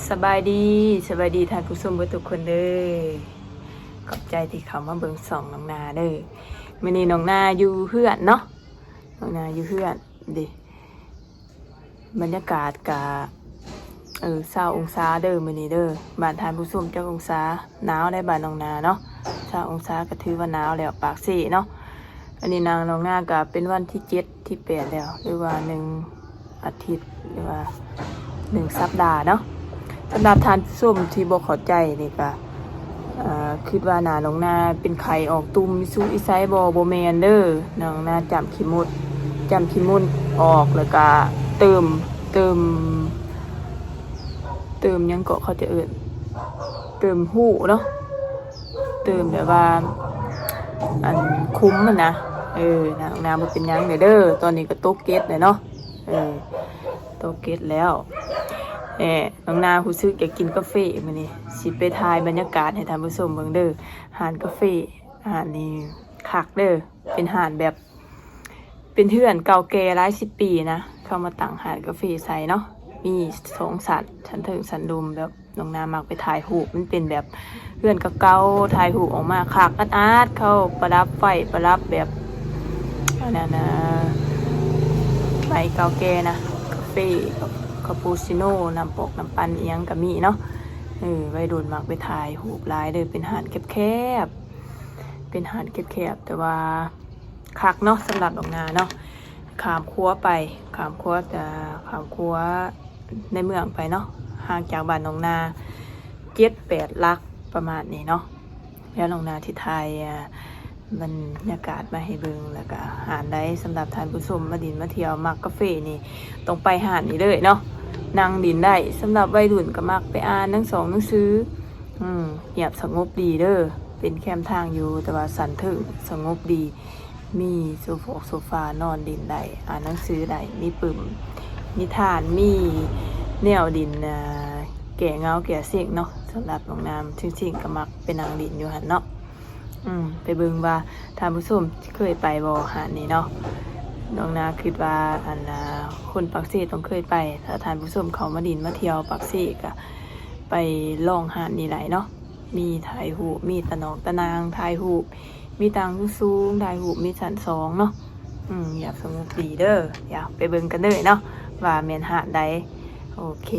ສະບາຍດີ ສະບາຍດີທ່ານຜູ້ຊົມເບິດທຸກຄົນເດີ. ຂອບໃຈທີ່ເຂົ້າມາເບິ່ງຊ່ອງນ້ອງນາເດີ. ມື້ນີ້ນ້ອງນາຢູ່ເຮືອນເນາະ, ນ້ອງນາຢູ່ເຮືອນເດ. ບັນຍາກາດກະ ເອີ ຊາວອົງສາເດີມື້ນີ້ເດີ. ບ້ານທ່ານຜູ້ຊົມຈັກອົງສາ? ໜາວໃດ໋ບ້ານນ້ອງນາເນາະ, ຊາວອົງສາກະຖືວ່າໜາວແລ້ວ ປາກເຊເນາະ. ອັນນີ້ນາງ ນ້ອງນາກະເປັນວັນທີເຈັດ ທີແປດແລ້ວ ຫຼືວ່າໜຶ່ງອາທິດ ຫຼືວ່າໜຶ່ງສັບດາເນາະ. ສຳລັບທ່ານຜູ້ຊົມທີ່ບໍ່ເຂົ້າໃຈນີ້ກະ ເອີ ຄິດວ່າໜ້ານ້ອງນາເປັນໄຂ້ອອກຕຸ່ມ ມີສຸກອີໄຊບໍ່? ບໍ່ແມ່ນເດີ, ນ້ອງນາຈ້ຳຂີ້ມົດ ຈ້ຳຂີ້ມົດອອກ ແລ້ວກະເຕີມ ເຕີມ ເຕີມຫຍັງເກາະ ເຂົາຈະເອີ້ນ ເຕີມຮູເນາະ, ເຕີມແບບວ່າ ອັນ ຂຸມຫັ້ນນະ. ເອີ ນ້ອງນາບໍ່ເປັນຫຍັງເດີ. ຕອນນີ້ກະຕົກເກັດແລ້ວເນາະ, ເອີ ຕົກເກັດແລ້ວ. ແນ່ ນ້ອງນາຮູ້ສຶກຢາກກິນກາເຟມື້ນີ້, ຊິໄປຖ່າຍບັນຍາກາດໃຫ້ທ່ານຜູ້ຊົມເບິ່ງເດີ. ຮ້ານກາເຟຮ້ານນີ້ຄັກເດີ, ເປັນຮ້ານແບບ ເປັນເຮືອນເກົ່າແກ່ຫຼາຍສິບປີນະ, ເຂົາມາຕັ້ງຮ້ານກາເຟໃສ່ເນາະ. ມີສອງຊັ້ນ, ຊັ້ນເທິງຊັ້ນລຸ່ມ. ແບບນ້ອງນາມັກໄປຖ່າຍຮູບ, ມັນເປັນແບບເຮືອນເກົ່າໆ ຖ່າຍຮູບອອກມາຄັກອາດໆ. ເຂົາປະດັບໄຟ ປະດັບແບບ ອັນນັ້ນນະ ໃບເກົ່າແກ່ນະ, ກາເຟ ຄາປູຊິໂນ ນ້ຳປອກນ້ຳປັ່ນອີ່ຫຍັງກະມີເນາະ. ເອີ ໄວລຸ້ນມັກໄປຖ່າຍຮູບຫຼາຍເດີ. ເປັນຮ້ານແຄບໆ ເປັນຮ້ານແຄບໆ ແຕ່ວ່າຄັກເນາະ ສຳລັບນ້ອງນາເນາະ. ຂ້າມຂົວໄປ ຂ້າມຂົວ ຈະຂ້າມຂົວໃນເມືອງໄປເນາະ, ຫ່າງຈາກບ້ານນ້ອງນາເຈັດແປດຫຼັກປະມານນີ້ເນາະ. ແລ້ວນ້ອງນາຊິຖ່າຍ ອາ ບັນຍາກາດມາໃຫ້ເບິ່ງ ແລ້ວກະຮ້ານໃດ ສຳລັບທ່ານຜູ້ຊົມມາດິນມາທ່ຽວ ມັກກາເຟນີ້ ຕ້ອງໄປຮ້ານນີ້ເລີຍເນາະ, ນັ່ງດິນໄດ້. ສຳລັບໄວລຸ້ນກະມັກໄປອ່ານໜັງສອງໜັງສື. ອືມ ງຽບສະຫງົບດີເດີ, ເປັນແຄມທາງຢູ່ ແຕ່ວ່າຊັ້ນເທິງສະຫງົບດີ, ມີໂຊຟອກໂຊຟານອນຫຼິ້ນໄດ້, ອ່ານໜັງສືໄດ້, ມີປຶ້ມ ນິທານ, ມີແນວຫຼິ້ນ ອາ ແກ້ເຫງົາແກ້ເຊັງເນາະ. ສຳລັບນ້ອງນາ ຊິງໆ ກະມັກໄປນັ່ງຫຼິ້ນຢູ່ຫັ້ນເນາະ. ອືມ ໄປເບິ່ງວ່າທ່ານຜູ້ຊົມເຄີຍໄປບໍ່ຮ້ານນີ້ເນາະ. ນ້ອງນາຄິດວ່າ ອັນ ອາ ຄົນປາກເຊຕ້ອງເຄີຍໄປ. ຖ້າທ່ານຜູ້ຊົມເຂົ້າມາດິນມາທ່ຽວປາກເຊ ກະໄປລອງຮ້ານນີ້ໄດ້ເນາະ. ມີຖ່າຍຮູບ ມີຕາໜອກຕາໜ່າງຖ່າຍຮູບ, ມີຕ່າງສູງຖ່າຍຮູບ, ມີຊັ້ນສອງເນາະ. ອືມ ງຽບສະຫງົບດີເດີ. ດຽວໄປເບິ່ງກັນເລີຍເນາະ ວ່າແມ່ນຮ້ານໃດ. ໂອເຄ